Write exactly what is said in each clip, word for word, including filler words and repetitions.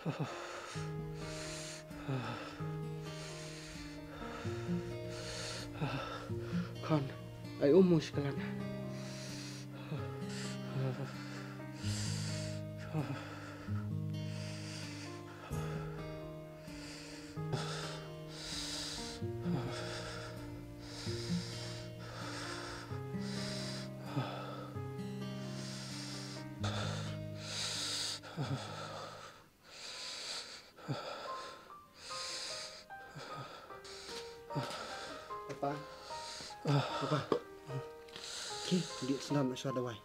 Khon, ai um mo shi klan. Papa. Papa. Ki, di snam sha dawai.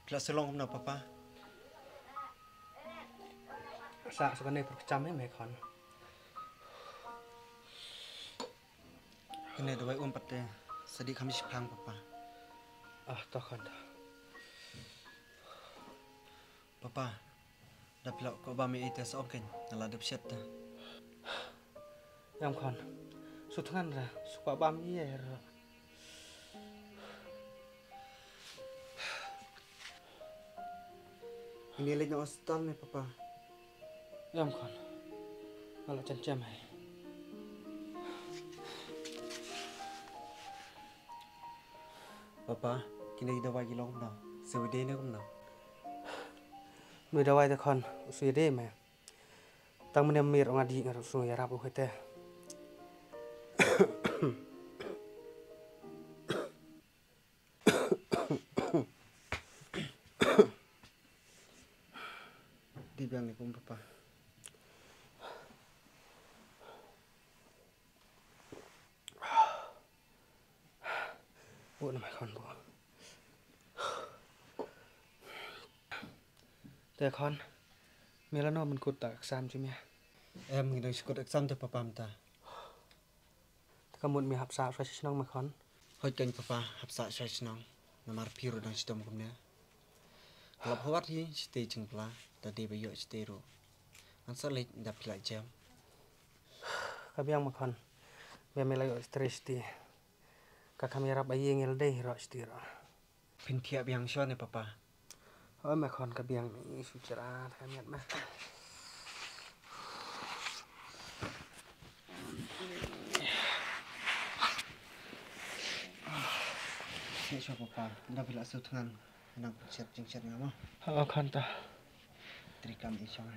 Phi la shu long kumno, Papa? Sa, sa kane pyrkhat me, me khon. Kane dawai um pat te, sa dih kham shipang, Papa. Ah, to khon to. Papa, da phi la kwah bam ei ei te sa ong kein, nga la dep shet te. Ïam khon, shu thngan ra, shu kwah bam ei ei ruh. Ngin ïa leit na hospital ne, Papa? Ïam khon, nga la jan jem ei. Papa, kine ki dawai ki long kumno? Sa ïadei ne kumno? Une u dawai te khon, u sa ïadei me. Tang mynne miet ruh nga dih, nga ruh sngew ïarap u hei te. Dih biang ne kum, Papa. Buh na mai khon buh. Te khon, me lano ban kut da ka exam jong me? Em, ngi dang shu kut exam te, Papa, mynta. Te ka mut me hap sah shuwa sha shnong me khon? Hooid keiñ, Papa, hap sah shuwa sha shnong. Namar phi ruh dang shitom kumne. Ka lap hawat hi shatei jingpla, da dei ba ïoh shatei ruh. Ngan sa leit da phi la jem. Ka biang me khon. Ba me la ïoh shatei shatei. Ka kham ïarap ba ïeng ïa lade hi ruh shatei ruh. Phin thiah biang shuwa ne, Papa? Hooid me khon, ka biang, i shu jrah ka miat me. Thiah shuwa, Papa, da phi la shu thngan. Nang shet jingshet nga mo. Hooid khon ta. Trei kam i shong.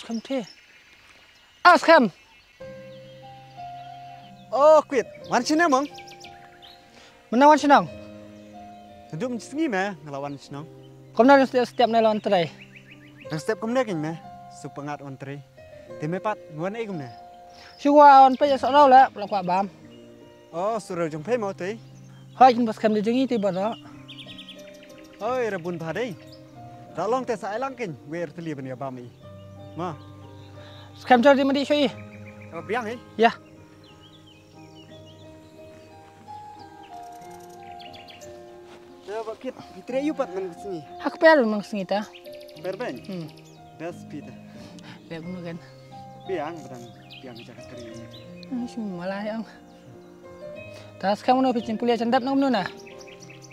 Kham te. Ah, Skhem. Oh, Kwit. Wan shane mo? Mynta wan shnong. Haduh mynsngi me nga la wan shnong. Kumno dang step step ne la wan trei? Dang step kumne kein me. Shu pyngngad wan trei. Te me pat wan ei kumne? Shu wan peit ïa sohraw la, la kwah bam. Oh, sohraw jong phi mo te? Hooid, kin ba skhem da jong i te ba ro. Oi, ra bun bha dei. Ra long te sa ai lang kein, wer teli ban ïa bam i. Ma. Skhem jor di madi shu i. Ka biang i. Ïa. Te ba kit, phi trei ïa u pat man ka sngi? Ha kper man ka sngi ta. Kper beiñ? Hmm. Best phi ta. Bek nu kan. Biang, ba dang biang jaka trei. Hmm, shu malai ang. Ta skhem no phi jin pule jan dep no na.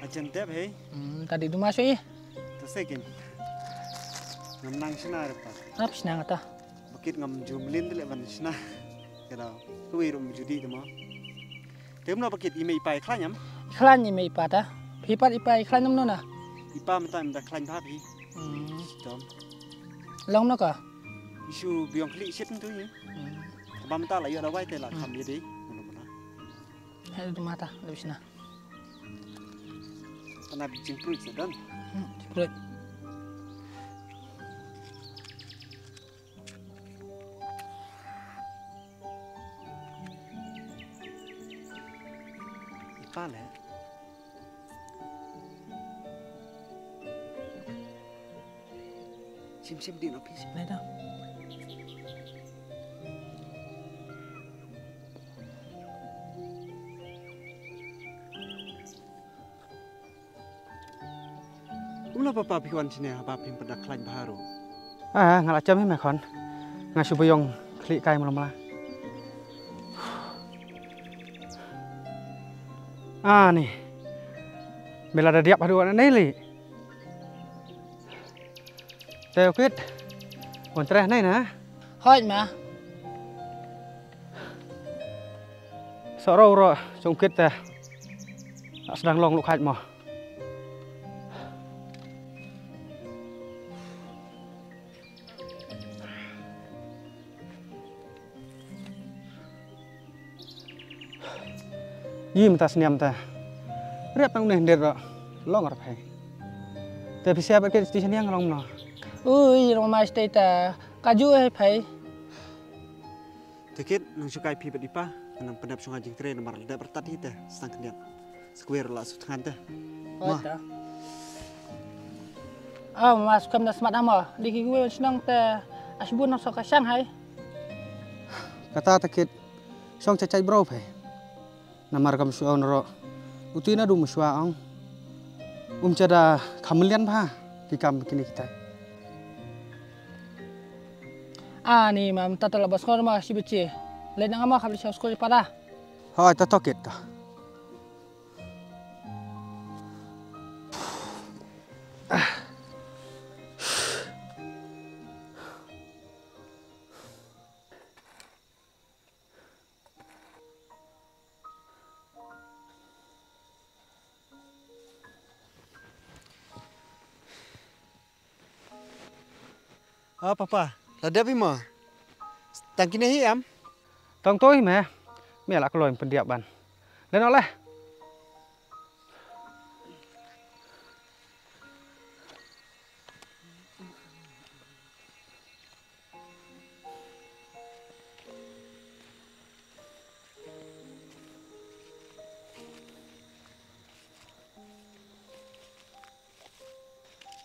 A jan dep hei. Hmm, ta dei duma shu i. Ta sei kein. Ngam nang shna re pat. Ap shna nga ta. Ba kit ngam ju mlien te leh ban shna. Ka dei. Kawei ruh ju dih te mo. Te kumno ba kit i mei i pa i khlaiñ em? I khlaiñ i mei i pa ta. Phi pat i pa i khlaiñ kumno na? I pa mynta mynta khlaiñ bha phi. Hmm. Shitom. Long no ka? I shu biang khlieh shit mynta i. Hmm. Ba mynta la ïoh dawai te la kham ïa dei. Mula mula. Hai tu mata, lebih sini. Kena jingpruit sa don. Hmm, jingpruit. I pa le. Shim shim dih noh phi shim. Lai tau. Kumno papa phi wan shane haba phim pat da khlaiñ bha ruh? Ah, nga la jem hi me khon. Nga shu ba ïong khlieh kai mala mala. Ah, ni. Me la da diap haduh hangne li. Te u Kit. Wan treh nai na. Hooid ma. Sohraw ruh jong u Kit te. Sdang long lukhait mo. Yi mynta sniam te. Riap tang une hyndet ruh long ar phai. Te phi siap bad Kit station yang long mno. Ui, long mai station te. Ka ju eh phai. Te Kit nang shu kai phi bad i pa. Nang pyndep shunga jingtrei namar dep rtat hi te. Stang khyndiat. Square la sut ngan te. Oi ta. Ah, mas kam da smat ama. Di ki gue shnong te asbun nang soka shang hai. Kata te Kit shong cha chai bro phe. Namar kam shu on ro. Uti na du mu shwa ong. Um cha da khamlian bha ki kam kini kita. Ah, ni mam tata la bas khor ma shi bichi. Le nang ama kham li shong skor pada. Hoi ta to Kit ta. Ah, papa, la dep hi mo? Tang kine hi em? Tang to hi me. Me la kloi pyndiap ban. Le no le.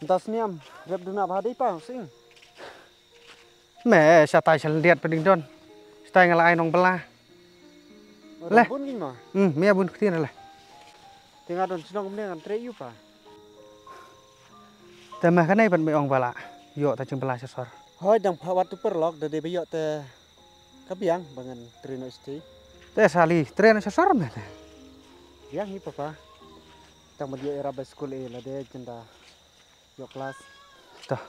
Mynta sniam rep duna bha dei pa sing. Me shatai shaldiat peding don. Shatai nga la ai nong bela. Le bun ging ma. Hmm, me bun ktin le. Tinga don shnong ne ngan tre yu pa. Te ma kanai ban me ong bala. Yo ta jing bela sasar. Hoi dang pha wat tu perlok da de be yo te. Ka biang ba ngan train no sti. Te sali train no sasar me te. Biang hi papa. Tang ma dio era ba school e la de jenda. Yo class. Ta.